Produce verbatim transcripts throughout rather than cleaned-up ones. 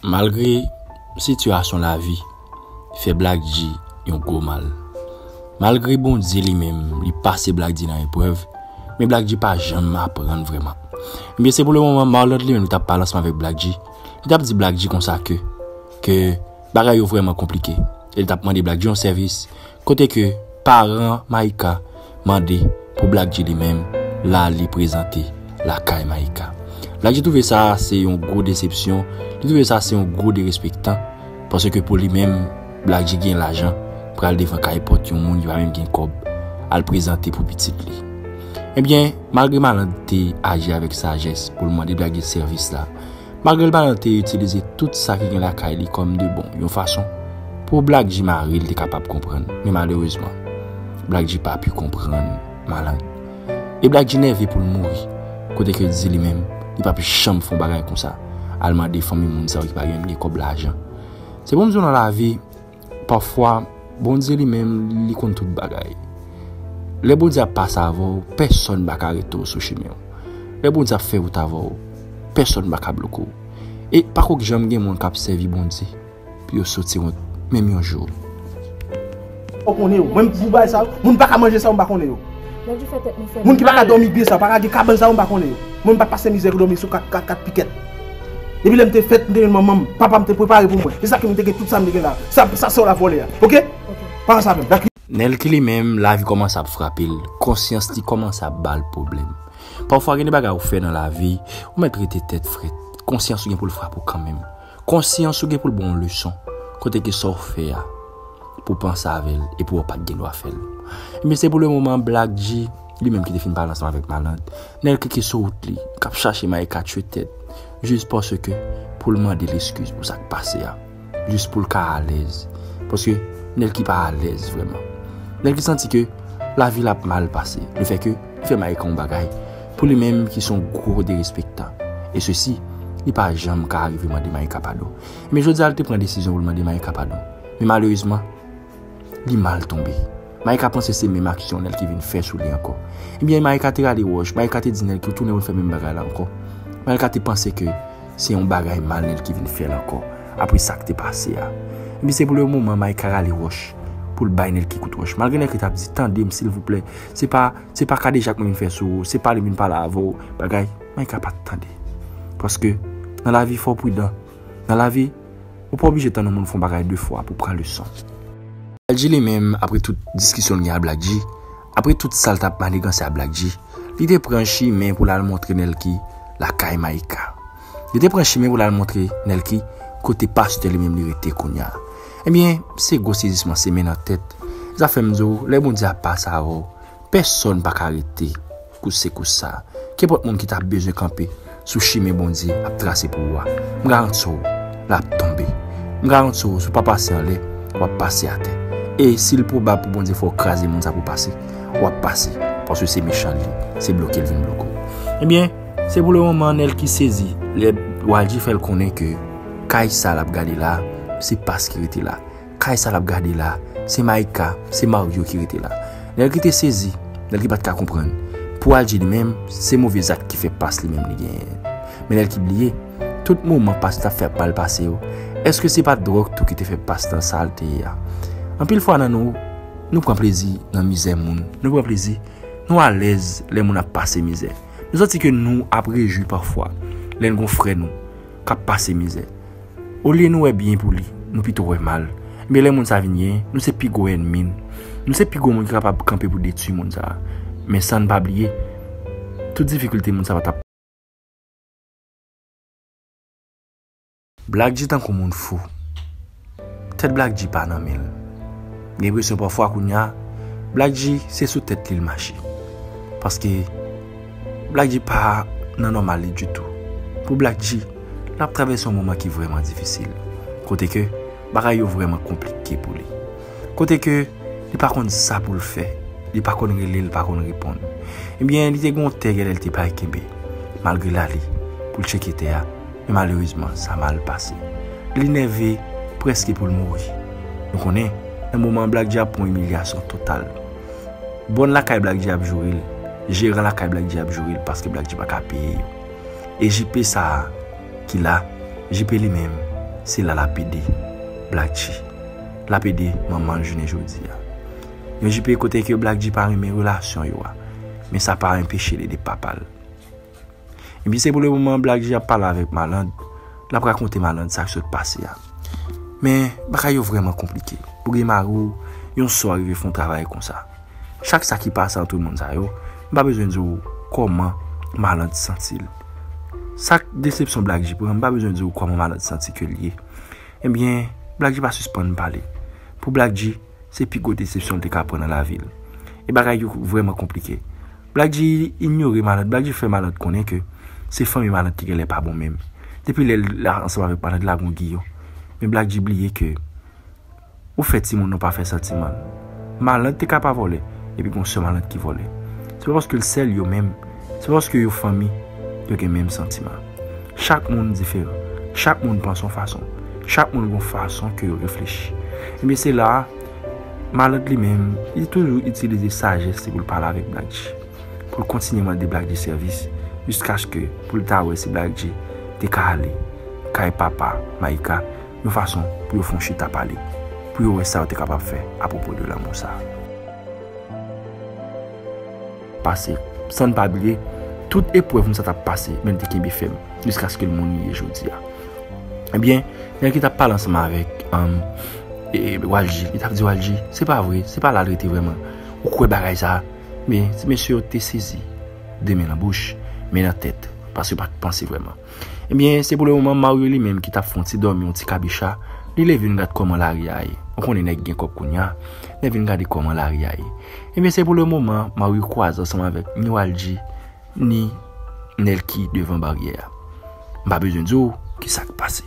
Malgre sitiyasyon lavi fè Black G yon gwo mal, malgre Bondye li menm li pase Black G nan eprèv, men Black G pa janm aprann vrèman. Ebyen, se pou le moman, Marlande li menm li t ap pale ansanm avèk Black G. Li t ap di Black G konsa ke, ke bagay yo vrèman konplike. E li t ap mande Black G yon sèvis, kote ke paran Maïka mande pou Black G li menm l ale prezante lakay Maïka. Black G twouve sa se yon gwo desepsyon, li twouve sa se yon gwo derespektan, paske pou li menm, Black G gen lajan, pral devan kay pòt yon moun ki pa menm gen kòb, al prezante pou pitit li. Ebyen, malgre Marlande te aji avèk sajès pou l mande Black G sèvis la, malgre Marlande te itilize tout sa ki gen lakay li kòm de bon, yon fason pou Black G mare l te kapab konprann, men malerezman, Black G pa pi konprann Marlande. E Black G nève pou l mouri, kote ke l di li menm, li p ap janm fè yon bagay konsa, al mande fanmi moun sa yo ki pa gen, gen kòb lajan. Se pou m di w nan lavi, pafwa, Bondye li menm, li konn tout bagay. Lè Bondye ap pase avè w, pèsonn pa ka rete w sou chemen w. Lè Bondye ap fè wout avè w, pèsonn pa ka bloke w. E pako k janm gen moun k ap sèvi Bondye pou yo soti wont, menm yon jou. Ou konnen yo. Mwen, pou bagay sa yo, moun pa ka manje sa yo, m pa konnen yo. Nèg yo fè tèt nou fè mal. Moun ki pa ka dòmi byen sa, pa ka gen kabann sa yo, m pa konnen yo. Mwen, m pa t pase mizè pou dòmi sou kat, kat, kat pikèt. Depi lè m te fèt, m te jwenn manman m, papa m te prepare pou mwen. Se sa ke m te gen, tout sa m te gen la. Sa, sa, sa w la vòlè a. Oke? Oke. Pa sa menm. Nèlki li menm, lavi kòmanse ap frape l. Konsyans li kòmanse ap ba l pwoblèm. Pafwa, gen de bagay ou fè nan lavi, ou mèt rete tèt frèt. Konsyans ou gen pou l frape w kanmenm. Konsyans ou gen pou l ba w yon leson. Kote ke sa w fè a, pou w panse avè l, epi w pa t gen dwa fè l. Ebyen, se pou le moman, Black G, li menm ki te fin pale ansanm avèk Marlande, Nèlki ki sou wout li, k ap chache Maïka tchwe tèt, jis paske pou l mande l eskiz pou sa k pase a. Jis pou l ka alèz. Paske Nèlki pa alèz vrèman. Nèlki santi ke lavi l ap mal pase. Lefètke li fè Maïka yon bagay, pou li menm ki se yon gwo derespektan. E sesi, li pa janm ka rive mande Maïka padon. Men jodi a, l te pran desizyon pou l mande Maïka padon. Men malerezman, li mal tonbe. Maïka panse se menm aksyon Nèlki vin fè sou li ankò. Ebyen, Maïka te rale wòch. Maïka te di Nèlki, ou tounen pou l fè menm bagay la ankò. Maïka te panse ke se yon bagay mal Nèlki vin fè l ankò, apre sa k te pase a. Ebyen, se pou le moman, Maïka rale wòch pou l bay Nèlki kout wòch. Malgre Nèlki t ap di, tande m, silvouplè, se pa, se pa kadejak mwen vin fè sou ou, se pa li m vin pale avè w, bagay, Maïka pa t tande. Paske, nan lavi, fò w pridan. Nan lavi, ou pa oblije tann yon moun fè yon bagay de fwa pou w pran leson. Black G li menm, apre tout diskisyon l gen ak Black G, apre tout sa l t ap maniganse ak Black G, li te pran chimen pou l al montre Nèlki lakay Maïka. Li te pran chimen pou l al montre Nèlki kote pastè li menm li rete kounye a. Ebyen, se gwo sezisman, se men nan tèt. Sa fè m di w, lè Bondye ap pase avè w, pèsonn pa ka rete kout sekous sa a. Kenpòt moun ki ta bezwen kanpe sou chimen Bondye ap trase pou ou a, m garanti w, l ap tonbe. M garanti w, si w pa pase anlè, w ap pase atè. E si l pwobab pou Bondye fè w kraze moun sa pou w pase, w ap pase. Paske se mechan l ye, se bloke l vin bloke w. Ebyen, se pou le moman Nèlki sezi lè Black G fè l konnen ke kay sa l ap gade la, se pas ki rete la. Kay sa l ap gade la, se Maïka, se Mario ki rete la. Nèlki te sezi, Nèlki pa t ka konprann. Pou Black G li menm, se move zak ki fè pas li menm li genyen. Men Nèlki bliye, tout moman pas t ap fè ap mal pase yo, èske se pa t dwòg tou ki te fè pas nan sa l te ye a? Anpil fwa nan nou, nou pran plezi nan mizè moun. Nou pran plezi, nou alèz lè moun ap pase mizè. Nou santi ke nou ap rejwi pafwa lè n gon frè nou k ap pase mizè. Olye nou wè byen pou li, nou pito wè mal. Men lè moun sa vin gen, nou se pi gwo ènmi l. Nou se pi gwo moun ki kapab kanpe pou detwi moun sa. Men san n pa bliye, tout difikilte moun sa pa t ap. Black G tankou moun fou. Tèt Black G pa nan men l. Gen enpresyon pafwa kounye a, Black G se sou tèt li l mache. Paske Black G pa nan nòmal li ditou. Pou Black G, l ap travèse yon moman ki vrèman difisil. Kote ke bagay yo vrèman konplike pou li. Kote ke li pa konn sa pou l fè. Li pa konn rele, li pa konn reponn. Ebyen, li te gen yon tè genlè l te bay kenbe. Malgre l ale pou l tcheke tè a, men malerezman, sa mal pase. Li nève prèske pou l mouri. Nou konnen, nan moman an Black G ap pran yon imilyasyon total. Bòn lakay Black G ap joure l, jeran lakay Black G ap joure l paske Black G pa ka peye yo. E J P sa a ki la, J P li menm, Se la l ap ede Black G. L ap ede manman l jounen jodi a. Yon J P kote ke Black G pa renmen relasyon yo a, men sa pa enpeche l ede papa l. Epi se pou le moman Black G ap pale avèk Maland, l ap rakonte Maland sa k sot pase a. Men bagay yo vrèman konplike. Pou gen mari w, yon sò rive fè yon travay konsa. Chak sa ki pase ant tout moun sa yo, m pa bezwen di w kòman Maland santi l. Sa k desepsyon Black G pran, m pa bezwen di w kòman Maland santi ke l ye. Ebyen, Black G pa sispann pale. Pou Black G, se pi gwo desepsyon l te ka pran nan lavi l. E bagay yo vrèman konplike. Black G inyore Maland, Black G fè Maland konnen ke se fanmi Maland ki genlè pa bon menm. Depi lè l la ansanm avèk Maland, l la gon giyon. Men Black G bliye ke ou fè timoun ou pa fè santiman l. Maland te ka pa vòlè, epi gon sè Maland ki vòlè. Se pa paske l sèl yo menm, se paske yo fanmi, yo gen menm santiman. Chak moun diferan, chak moun panse yon fason, chak moun gon fason ke yo reflechi. Ebyen se la a, Maland li menm, li toujou itilize sajès li pou l pale avèk Black G. Pou l kontinye mande Black G sèvis, jiskaske pou l ta wè si Black G te ka ale kay papa Maïka, yon fason pou yo fè yon chita pale, pou yo wè sa yo te kapab fè apwopo de lanmou sa a. Pase, san n pa bliye, tout eprèv moun sa t ap pase, men l te kenbe fèm, jiskaske l moun li ye jodi a. Ebyen, nèg ki t ap pale ansanm avèk, um, e, e, Walji, li t ap di Walji, se pa vre, se pa la l rete vrèman. Ou kwè bagay sa a? Men, ti mesye yo te sezi, de men nan bouch, men nan tèt, paske yo pa t panse vrèman. Ebyen, se pou le moman, Mario li menm ki t ap fè yon ti dòmi, yon ti kabicha, li leve vin gad kòman lari a ye. Ou konnen nèg gen kòb kounye a, nèg vin gade kòman lari a ye. Ebyen, se pou le moman, Mario kwaze ansanm avèk ni Walji, ni Nelky devan baryè a. M pa bezwen di w ki sa k pase.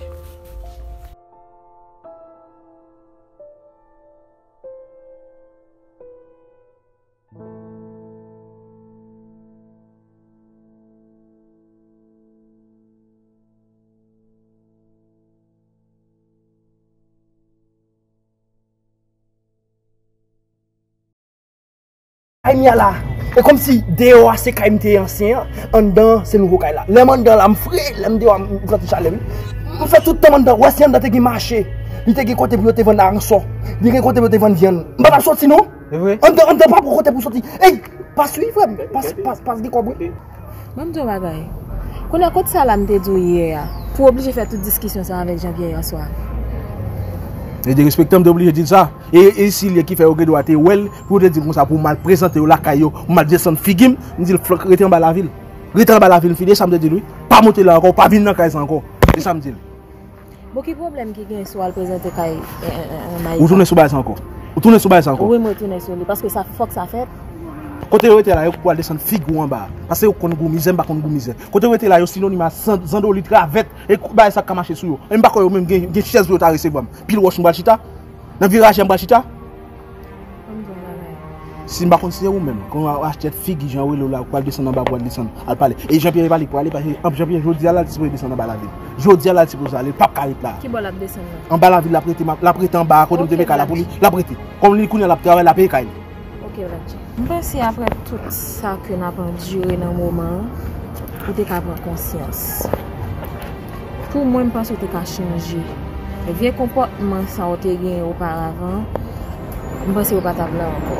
Kay m ye a la. E kòmsi deyò a se kay m te ye ansyen an, anndan an se nouvo kay la. Lè m anndan la, m fre, lè m deyò a, m santi chalè wi. M fè tout tan m anndan. Ou wè si anndan te gen mache, li te gen kote pou yo te vann aransò, li gen kote pou yo te vann vyann. M pa t ap soti non. Se vre? Anndan, anndan pa pou kote pou soti. Ey, pas wi frè m, pas, pas, pas gen kòb wi. Ban m di w yon bagay. Kounye a, kot sa la m te di w yè a, pou w oblije fè tout diskisyon sa avèk Jean Pierre yè swa? E derespektan m te oblije di l sa. E, e si l ye ki fè yo gen dwa te wè l, pou yo te di l konsa, pou mal prezante yo lakay yo, mal desann figi m, m di l, Frank, rete anba lavi l. Rete anba lavi l, m fini, e sa m te di l, wi. Pa monte la ankò, pa vin nan kay sa ankò. E sa m di l. Bon, ki pwoblèm ki gen si w al prezante kay, eh, eh, eh, Maïka? Ou tounen sou bagay sa ankò? Ou tounen sou bagay sa ankò? Wi, mwen tounen sou li, paske sa, fòk sa fèt. Kote yo rete la, yo pral desann figi w anba. Paske yo konn gou mizè, m pa konn gou mizè. Kote yo rete la, yo sinonim a zan-, zandolit, ravèt, e kou-, bagay sa k ka mache sou yo. E m pa kwè yo menm gen, gen chèz pou yo ta resevwa m. Pil wòch m pral chita. Nan vye raje a m pral chita. Ban m di w yon bagay. Si m pa konn si se ou menm, kon w a-, achte figi jan rele w la, ou pral desann anba, ou pral desann, al pale. E Jean Pierre pa li k pral ale, paske Jean Pierre jodi a la, li sipoze desann anba lavi l. Jodi a la, li sipoze ale, li p ap ka ret la. Ki bò l ap desann nan? Anba lavi l, l ap rete, l ap rete anba a, kote m te mete kay la pou li, l ap rete. Kòm li kounye a l ap travay, l ap peye kay li. Ok, Black G. M panse apre tout sa ke n ap andire nan moman an, ou te ka pran konsyans. Pou mwen, m panse w te ka chanje. Vye konpòtman sa w te genyen oparavan, m panse w pa t ap la ankò.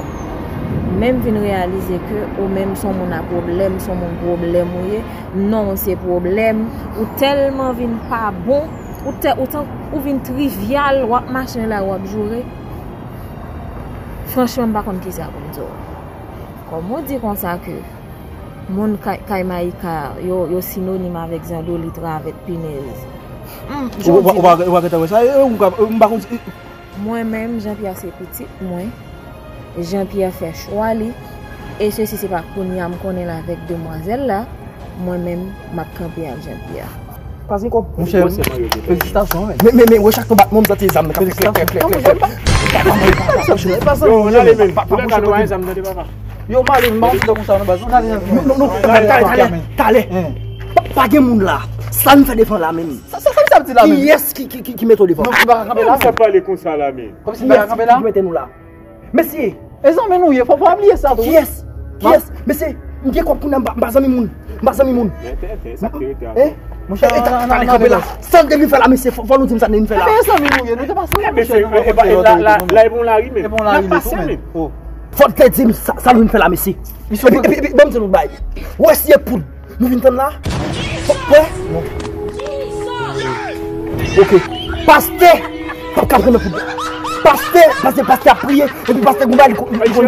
Men m vin reyalize ke ou menm s on moun a pwoblèm, s on moun pwoblèm ou ye. Non, w se pwoblèm. Ou tèlman vin pa bon, ou tè-, ou tan-, ou vin trivyal, w ap mache nan lari, w ap joure. Franchman, m pa konn kisa pou m di w. Kòm ou di konsa ke moun kay, kay Maïka yo, yo sinonim avèk zandolit, ravèt, pinèz. Hmm, Ou, ou, ou, ou pa, ou pa gentan wè sa? E, e, ou ka, e, m pa konn si, e, Mwen menm, Jean Pierre se pitit mwen. Jean Pierre fè chwa li. E sesi se pa kounye a m konnen l avèk demwazèl la. Mwen menm, m ap kanpe ak Jean Pierre. Pas gen kòb. Monchè, felisitasyon, men. Men, men, men, wè chak ton bat mwen, m tande zam nan k ap fè klè, klè, klè, klè, klè. Yo, ann ale, men. Touletan nou pa gen zam, tande papa. Yo, m ale, m pa konn sa nan baz. Ann ale, ann ale. Non, non, non, talè, talè, talè, talè. Pa, pa gen moun la. Sa n fè devan la, menm. Sa, sa, sa, sa di la, menm? Kiyès ki, ki, ki, ki mete w devan? Non, m pa ka kanpe la, menm. Sa pale konsa la, menm. Kòmsi m pa ka kanpe la? Kiyès ki mete nou la? Mesye! E zanmi nou ye, fò pa bliye sa tou. Kiyès? Kiyès? Mesye, m gen kòb kounye a, m pa, m pa zanmi moun. M pa zanmi moun. Men tenten, sa k te rete ankò? Hein? Monchè, e ta pale kanpe la. Sa n te vin fè la, mesye, fò nou di m sa n te vin fè la. Ebyen, zanmi nou ye, nou te pase yon monchè, nou pa konn lòt la, la, la, e bon lari menm. E bon lari li tou menm. Fò n te di m sa, sa nou vin fè la, mesye. Epi, epi, epi, ban m di nou bay. Wè si e poud nou vin tann la. Wè. Ok. Pastè p ap ka pran nan poud la. Pastè, pastè, pastè ap priye, epi pastè Goumba li ko- li konn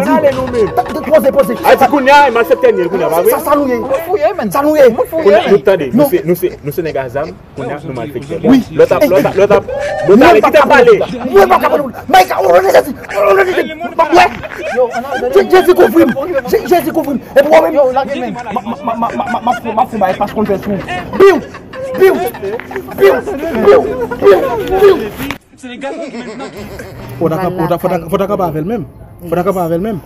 di. Poze, poze. A di kounye a, m aksepte l kounye a, pa vre? Sa, sa nou ye. Sa nou ye. Kounye a, nou tande, nou se, nou se, nou se nèg a zam, kounye a, nou malfektè. Wi. Lòt ap, lòt ap, lòt ap, lòt ap, kite m pale. Mwen pa ka pale. Maïka, o non de Jezi, o non de Jezi, m ap wè. Je- Jezi kouvri m. Je- Jezi kouvri m. Epi w menm, m ap fè, m ap fè bagay pas konn fè sou. Biw, biw, biw, biw, biw, biw. Fò ta kanpe avè l menm. Fò ta kanpe avè l menm.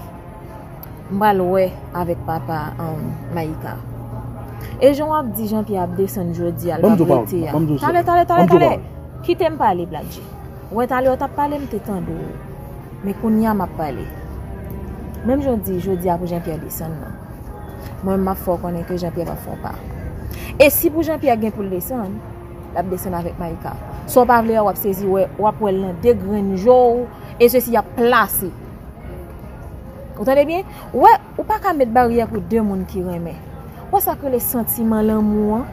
M pral wè avèk papa, um, Maïka. E jan w ap di Jean Pierre ap desann jodi a, l p ap rete a. Talè, talè, talè, talè. Kite m pale, Black G. Wè talè w t ap pale, m te tande w. Men kounye a m ap pale. Menm jan w di jodi a pou Jean Pierre desann nan. Mwen menm m ap fè w konnen ke Jean Pierre p ap fè w pa. E si pou Jean Pierre gen pou l desann, l ap desann avèk Maïka. Sa w pa vle a, w ap sezi wè, w ap wè l nan de grenn je w, e sesi y ap plase. Ou tande byen? Wè, ou pa ka met baryè pou de moun ki renmen. Wè sa k rele santiman lanmou an,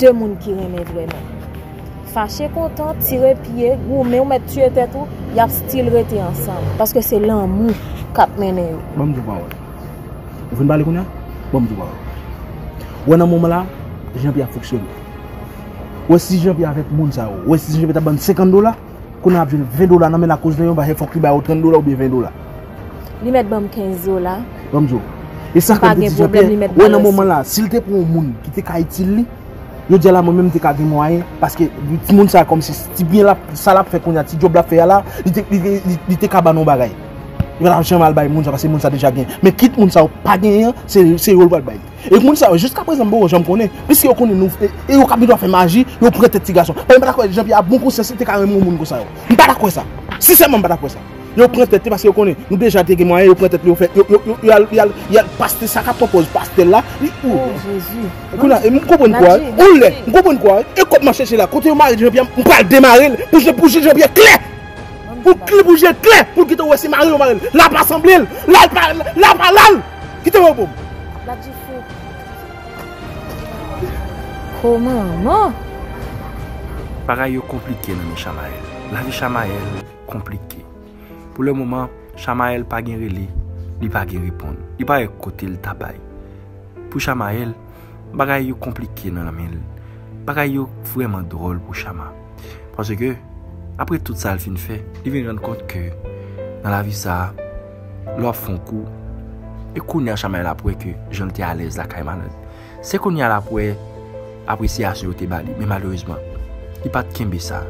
de moun ki renmen vrèman. Fache kontan, tire pye, goumen, ou mèt tiye tèt ou, y ap still rete ansanm. Paske se lanmou k ap mennen yo. Ban m di w pawòl. Ou fin pale kounye a? Ban m di w pawòl. Wè nan moman la, Jean Pierre ap fonksyone. Wè si Jean Pierre avèk moun sa yo, wè si Jean Pierre t ap ban n senkant dola, kounye a ap jwenn ven dola nan men l akoz nan yon bagay fòk li ba yo trant dola oubyen ven dola. Li mèt ban m kenz dola. Ban m di w. E sa k ap di Jean Pierre, wè nan moman la, si l te pran yon moun ki te ka itil li, jodi a la mwen menm m te ka gen mwayen, paske timoun sa kòmsi ti byen l ap, sa l ap fè kounye a, ti djòb l ap fè a la, li te, li, li, li te ka ban nou bagay. Li pa t ap janm al bay moun sa, paske moun sa deja gen. Men kit moun sa yo pa genyen an, se, se yo l pral bay. E moun sa yo, jiska prezan, m poko janm konnen. Piske yo konnen nou, e, e yo ka bezwen fè maji, yo pran tèt ti gason. Paske m pa dakò, Jean Pierre a bon konsyans, li te ka renmen yon moun konsa yo. M pa dakò sa. Sensèman, m pa dakò sa. Yo pran tèt li paske yo konnen nou deja te gen mwayen, yo pran tèt li, yo fè, yo, yo, yo, y al, y al, y al pastè sa k ap pran pòz pastè la. Li, ou, kounye a, e m konprann kwa, ou lè, m konprann kwa, e kòb m ap chèche la, kote yo mare Jean Pierre, m pral demare l, pou je, pou je Jean Pierre klè. Pou klè, pou je klè, pou l kite w wè se mare yo mare l. La pa sanble l, la pa, la pa la l. Kite m repon m. L ap di fou. Komanman? Bagay yo konplike nan men Chamayèl. Lavi Chamayèl konplike. Pou le moman, Chamayèl pa gen rele, li pa gen reponn. Li pa wè kote l ta bay. Pou Chamayèl, bagay yo konplike nan men l. Bagay yo vrèman dwòl pou Chama. Paske, apre tout sa l fin fè, li vin rann kont ke nan lavi sa a, lè w ap fè yon kou, e kounye a Chamayèl ap wè ke jan l te alèz lakay malad. Se kounye a l ap wè apresyasyon yo te ba li, men malerezman, li pa t kenbe sa.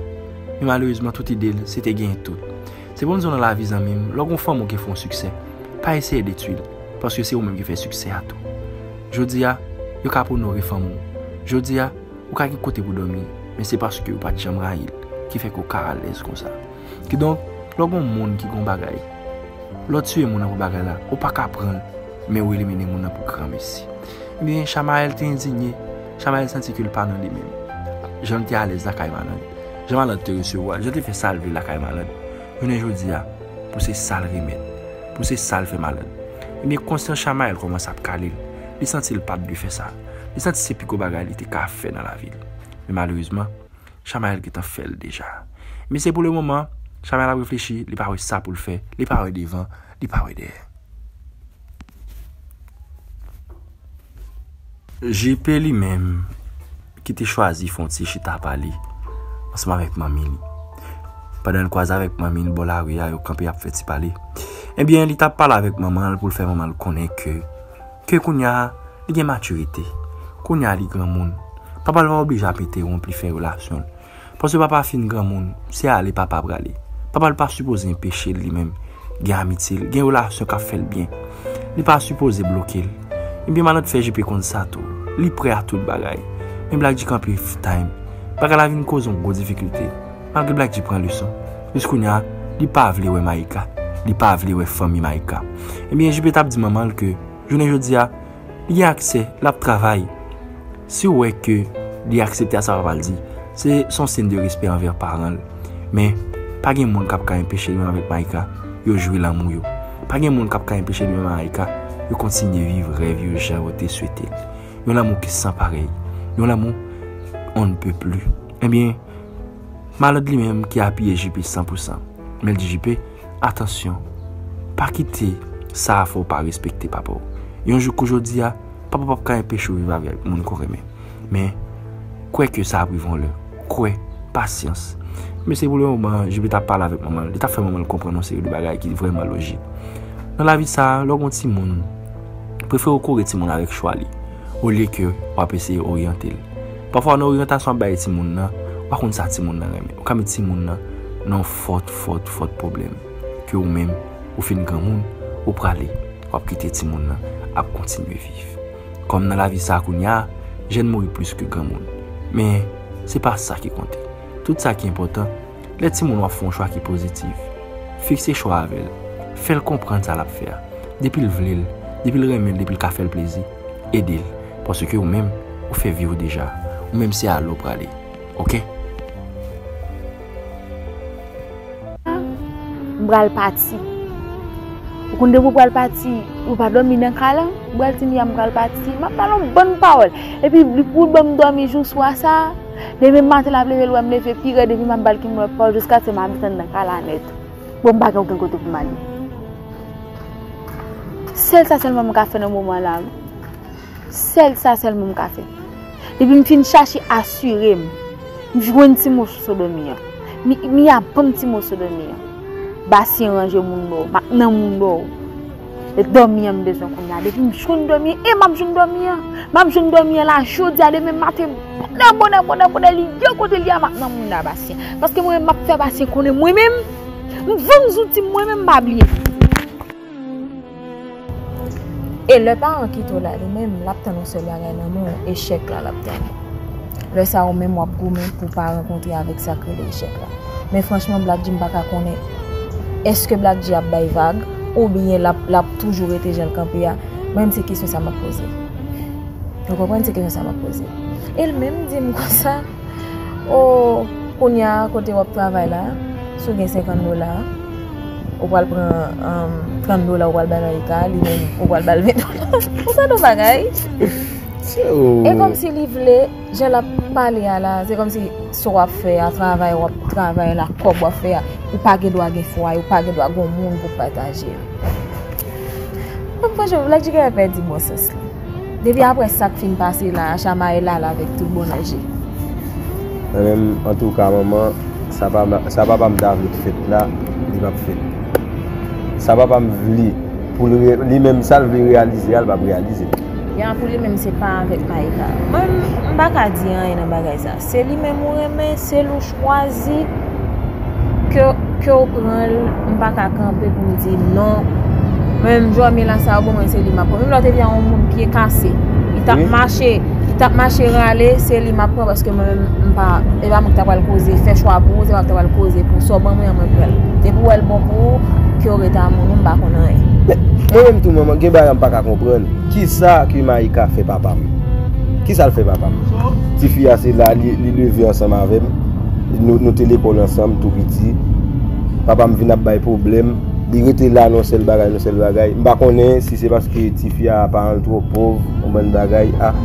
Men malerezman, tout ide l, se te genyen tout. Se pou m di w nan lavi, zanmi m, lè w gen yon fanmi w ki fè yon siksè, pa eseye detwi l, paske se ou menm ki fè siksè a tou. Jodi a, yo ka onore fanmi w. Jodi a, ou ka gen kote pou dòmi, men se paske ou pa t janm rayi l, ki fè ke w ka alèz konsa. Kidonk, lè w gen yon moun ki gen yon bagay, lè w tiye moun nan pou bagay la, ou pa ka pran l, men ou elimine moun nan pou granmesi. Ebyen, Chamayèl te endinye, Chamayèl santi ke l pa nan li menm. Jan l te alèz lakay malad, jan malad te resevwa l, jan l te fè sa l vle lakay malad. Jounen jodi a, pou se sa l remèt, pou se sa l fè malad. Ebyen, konsyans Chamayèl kòmanse ap kale l. Li santi l pa t dwe fè sa. Li santi se pi gwo bagay li te ka fè nan lavi l. Men malerezman, Chamayèl gentan fè l deja. Men se pou le moman, Chamayèl ap reflechi, li pa wè sa pou l fè, li pa wè devan, li pa wè dèyè. J P li menm, ki te chwazi fè yon ti chita pa li, ansanm avèk manmi li. Pandan l kwaze avèk manmi l bò lari a, yo kanpe ap fè ti pale. Ebyen, li t ap pale avèk manman l pou l fè manman l konnen ke, ke kounye a, li gen matirite. Kounye a, li granmoun. Papa l pa oblije ap entewonp li fè relasyon l. Paske papa fin granmoun, se ale papa prale. Papa l pa sipoze enpeche l li menm gen amitye l, gen relasyon k ap fè l byen. Li pa sipoze bloke l. Ebyen, Malant fè J P konn sa tou. Li prè a tout bagay. Men Black G kanpe full time. Bagay la vin koze yon gwo difikilte. Malgre Black G pran leson. Jis kounye a, li pa vle wè Maïka. Li pa vle wè fanmi Maïka. Ebyen, J P t ap di manman l ke, jounen jodi a, li gen aksè, l ap travay. Si w wè ke Li aksepte a sa papa l di. Se, se yon siy de respè anvè paran l. Men, pa gen moun k ap ka enpeche li menm avèk Maïka yo jwi lanmou yo. Pa gen moun k ap ka enpeche li menm avèk Maïka yo kontinye viv rèv yo jan yo te swete l. Yon lanmou ki san parèy. Yon lanmou on ne peut plus. Ebyen, Malad li menm ki apiye J P san pou san. Men l di J P, atansyon, pa kite sa a fè w pa respekte papa w. Yon jou kou jodi a, papa w p ap ka enpeche w viv avèk moun ke w renmen. Men, kwè ke sa ap rive yon lè. Kwè, pasyans. Men se pou le moman, J P t ap pale avèk manman l. Li t ap fè manman l konprann yon seri de bagay ki vrèman lojik. Nan lavi sa a, lè w gen yon timoun, prefere w kore timoun avèk chwa li, olye ke w ap eseye oryante l. Pafwa, nan oryantasyon w ap bay timoun nan, w pa konn sa timoun nan renmen. Ou ka met timoun nan nan yon fòt, fòt, fòt pwoblèm. Ke ou menm, ou fin granmoun, ou prale, w ap kite timoun nan ap kontinye viv. Kòm nan lavi sa a kounye a, jèn mouri plis ke granmoun. Men, se pa sa ki konte. Tout sa ki enpòtan, lè timoun w ap fè yon chwa ki pozitif, fikse chwa avè l. Fè l konprann sa l ap fè a. Depi l vle l, depi l renmen l, depi l ka fè l plezi, ede l. Paske ou menm, ou fè vi w deja. Ou menm se ale w prale. Oke? M pral pati. Ou konn depi w pral pati, ou pa dòmi nan kay la? M pral di Mia m pral pati. M ap pale yon bann pawòl. Epi li pou l ban m dòmi jou swa sa. Demen maten l ap leve, l wè m leve pi rèd, epi m ap ba l kenbe lòt pawòl jiskaske m ap desann nan kay la nèt. Bon, m pa gen okenn kote pou m ale. Sèl sa sèlman m ka fè nan moman la. Sèl sa sèlman m ka fè. Depi m fin chache asire m, m jwenn ti moso dòmi an. Mi, Mia ban m ti moso dòmi an. Basyen ranje moun ba w, m ap nan moun ba w. E dòmi an m bezwen kounye a. Depi m jwenn dòmi an, e m ap jwenn dòmi an. M ap jwenn dòmi an la jodi a, demen maten, bonè, bonè, bonè, bonè, li ye kote l ye a, m ap nan moun la Basyen. Paske mwen menm m ap fè Basyen konnen mwen menm, m vann zouti m mwen menm, m pa bliye. E lè paran kite w la, li menm, l ap tann yon sèl bagay nan men w, echèk la l ap tann. Lè sa a, ou menm w ap goumen pou w pa rankontre avèk sa k rele echèk la. Men franchman, Black G, m pa ka konnen, èske Black G ap bay vag, oubyen l ap, l ap toujou rete jan l kanpe a? Mwen menm, se kesyon sa m ap poze. Ou konprann? Se kesyon sa m ap poze. E l menm di m konsa, O, kounye a, kote w ap travay la, si w gen senkant dola, ou pral pran, um, trant dola, ou pral bay Maïka, li menm, ou pral ba l ven dola. Ou sa nou bagay? E kòmsi li vle, jan l ap pale a la, se kòmsi sa w ap fè a, travay w ap travay la, kòb w ap fè a, ou pa gen dwa gen fwaye, ou pa gen dwa gen yon moun pou pataje l. Mwen franchman, Black G genlè pèdi bon sans li. Depi apre sa k fin pase la a, Shama e la la avèk tout bon nèji. Mwen menm, antouka, manman, sa pa, sa papa m ta vle k fèt la, li p ap fèt. Sa papa m vle pou l re-, li menm, sa l vle reyalize a, l p ap reyalize. Ya, pou li menm, se pa avèk Maïka. Mwen, m pa ka di anyen nan bagay sa. Se li menm ou renmen, se l ou chwazi, ke, ke w pran l, m pa ka kanpe pou m di non. Mwen menm, jòmi la sa yo, pou mwen, se li m ap pran. Menm lè w te di a yon moun pye kase, li t ap mache, li t ap mache rale, se li m ap pran, paske mwen menm, m pa, e pa mwen ki ta pral koze, fè chwa pou ou, se pa mwen ki ta pral koze pou sa w ban mwen an, mwen pran l. Depi w wè l bon pou ou, ke w rete a moun ou, m pa konn anyen. Men, mwen menm tou, manman, gen bagay m pa ka konprann. Kisa ke Maïka fè papa m? Kisa l fè papa m? Tifi a se la, li, li leve ansanm avè m. Nou, nou te lekòl ansanm, tou piti. Papa m vin ap bay pwoblèm. Li rete la nan yon sèl bagay, nan yon sèl bagay. M pa konnen si se paske tifi a paran l twò pòv, yon bann bagay. Ah.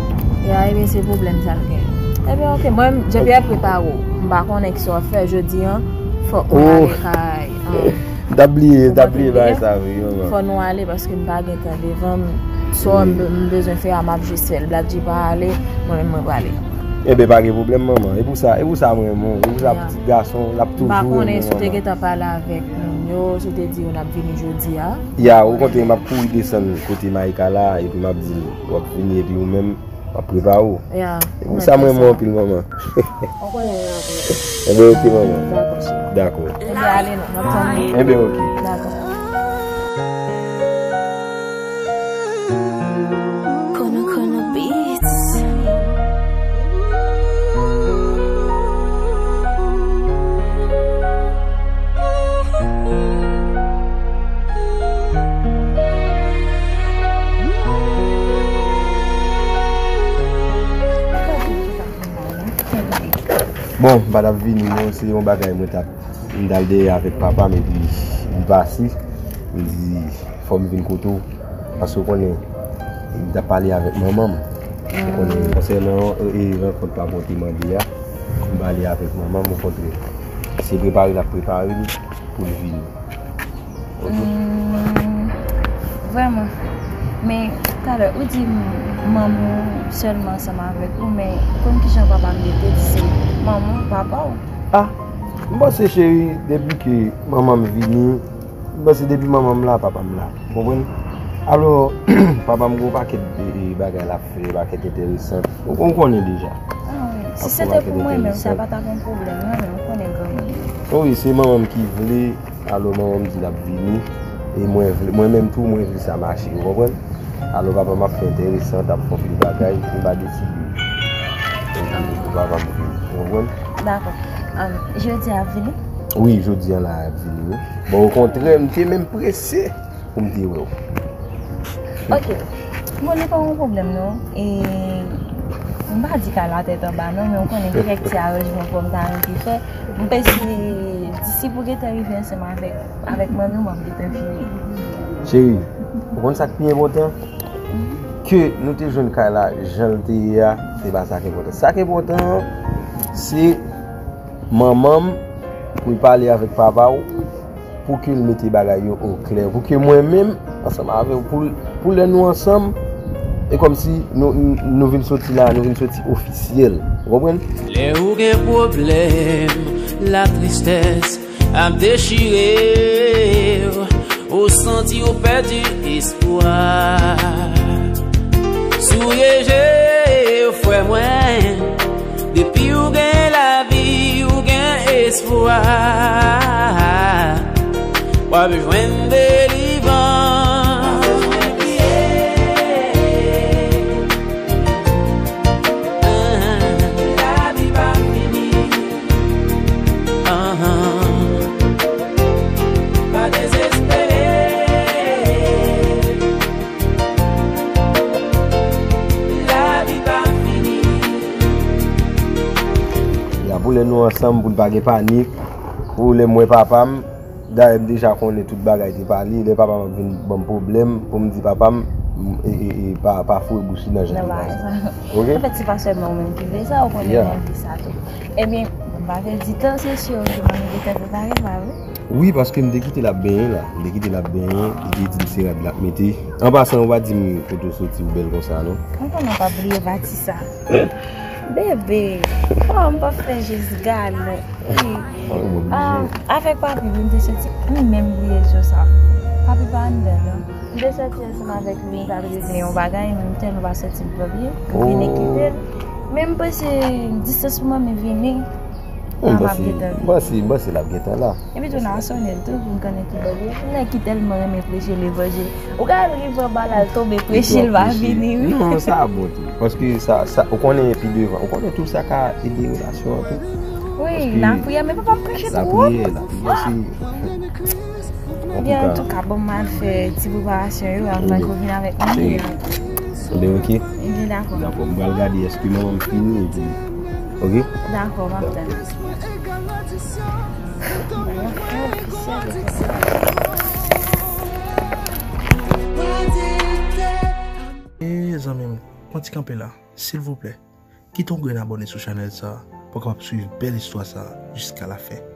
Ya, ebyen, se pwoblèm sa l gen. Ebyen, oke, mwen, Jean-Pierre prepare w. M pa konnen kisa w ap fè jodi an. Fòk mwen ale kay, ah. M t ap bliye, m t ap bliye bagay sa, wi, manman. Fò nou ale paske m pa gen tan devan m. Sa m, m bezwen fè a, m ap jis fè l. Black G pa ale, mwen menm mwen prale. Enben, pa gen pwoblèm, manman. E pou sa, e pou sa mwen renmen w. E pou sa pitit gason, l ap toujou renmen w, manman. M pa konnen si w te gentan pale avèk moun yo, si w te di yo n ap vini jodi a. Ya, okontrè, m ap kouri desann kote Maïka la, epi m ap di l, w ap vini, epi ou menm, m ap prepare w. Ya. E pou sa mwen renmen w anpil, manman. Ou konnen anpil. Enben, oke, manman. Dakò, cheri. Dakò. Enben, ale non, m ap tann ou. Enben, oke. Dakò. Kono Kono Beats. Bon, m pa t ap vini non, se yon bagay mwen t ap, m t al dèyè avèk papa m epi li pase, m di fò m vin kote w, paske w konnen, m t ap pale avèk manman m. Ou konnen, konsènan, e, rankont papa w te mande a, m pale avèk manman m, okontrè, se prepare l ap prepare l pou l vini. Hmm, vrèman. Men, talè, ou di m-, manman w sèlman ansanm avèk ou, men konn kijan papa m ye te di se manman w, papa w? Ah, m panse cheri, depi ke manman m vini, m panse depi manman m la, papa m la. Ou konprann? Alò, papa m gen yon pakèt de, de bagay l ap fè, yon pakèt enteresan. Ou, ou konnen deja. Ah, wi. Si se te pou mwen menm, sa pa t ap yon pwoblèm, non, men ou konnen granmoun. Wi, se manman m ki vle. Alò, manman m di l ap vini. E mwen vle, mwen menm tou, mwen vle sa mache, ou konprann? Alò, papa m ap fè enteresan, t ap fè anpil bagay, m pa deside pou papa m vini, ou konprann? Dakò. Am, jodi a ap vini? Wi, jodi a la ap vini, wi. Bon, okontrè, m te menm prese pou m te wè w. Ok. Bon, li pa yon pwoblèm, non. E, m pa di kay la tèt anba, non, men w konnen gen kèk ti aranjman fò m ta renmen fè. M panse, disi pou gentan rive ansanm avèk, avèk manmi w, m ap gentan vini. Cheri, ou konn sa k pi enpòtan? Ke nou te jwenn kay la, jan l te ye a, se pa sa k enpòtan. Sa k enpòtan an, se manman m pou l pale avèk papa w, pou ke l mete bagay yo oklè, pou ke mwen menm, ansanm avè w, pou, pou lè nou ansanm, e kòmsi nou, nou, nou vin soti la, nou vin soti ofisyèl. Ou konprann? Lè ou gen pwoblèm, latristès ap dechire w, ou santi w pèdi espwa. Souye je w, frè mwen, depi w gen lavi, w gen espwa. W ap jwenn delivrans. Lavi pa fini. Pa dezespere. Lavi pa fini. Ya, pou lè nou ansanm, pou n pa gen panik, pou lè m wè papa m, dayè m deja konnen tout bagay te pale, lè papa m ap vin ban m pwoblèm, pou m di papa m, m, e, e, e, pa, pa foure bouch li nan jan li panse. Ok? Anfèt, se pa sèlman ou menm ki vle sa, ou konnen mwen vle sa tou. Ebyen, bon, m pa vle di tan, se si ke manmi gentan prepare, pa vre? Wi, paske m te kite l ap benyen la. M te kite l ap benyen, li te di m se rad l ap mete. An pasan, ou pa di m kote w soti, ou bèl konsa, non? Mwen konnen w pa bliye pati sa. Bebe, oh, m p ap fè jis gade. Wi. Ah, avèk papi, m te soti, m menm bliye zo sa. Papi pa anndan, non. M te soti ansanm avèk li, m t al regle yon bagay, men m tèlman pa santi m byen, m vini kite l. Men m panse distans pou manmi vini. M panse, m panse, m panse l ap gentan la. Epi tou, n a sonnen l tou pou n konnen ki bò l ye. Nèg ki tèlman renmen preche levanjil. Ou ka al rive anba la, l tonbe preche, l pa vini, wi. Non, sa bon tou. Paske sa, sa, ou konnen pi devan. Ou konnen tou sa ka ede relasyon an tou. Wi, lapriyè, men pa, pa preche twòp. Lapriyè, lapriyè, se Ebyen, antouka, bon, m al fè ti preparasyon yo anvan ke w vin avèk mwen. Ebyen, ok. Ebyen, dakò. Dakò, m pral gade èske manman m fini, epi, ok? Dakò, m ap tann. E, zanmi m, pran ti kanpe la, silvouplè. Kite yon grenn abòne sou chanèl sa a pou w kapab swiv bèl istwa sa a jiska lafen.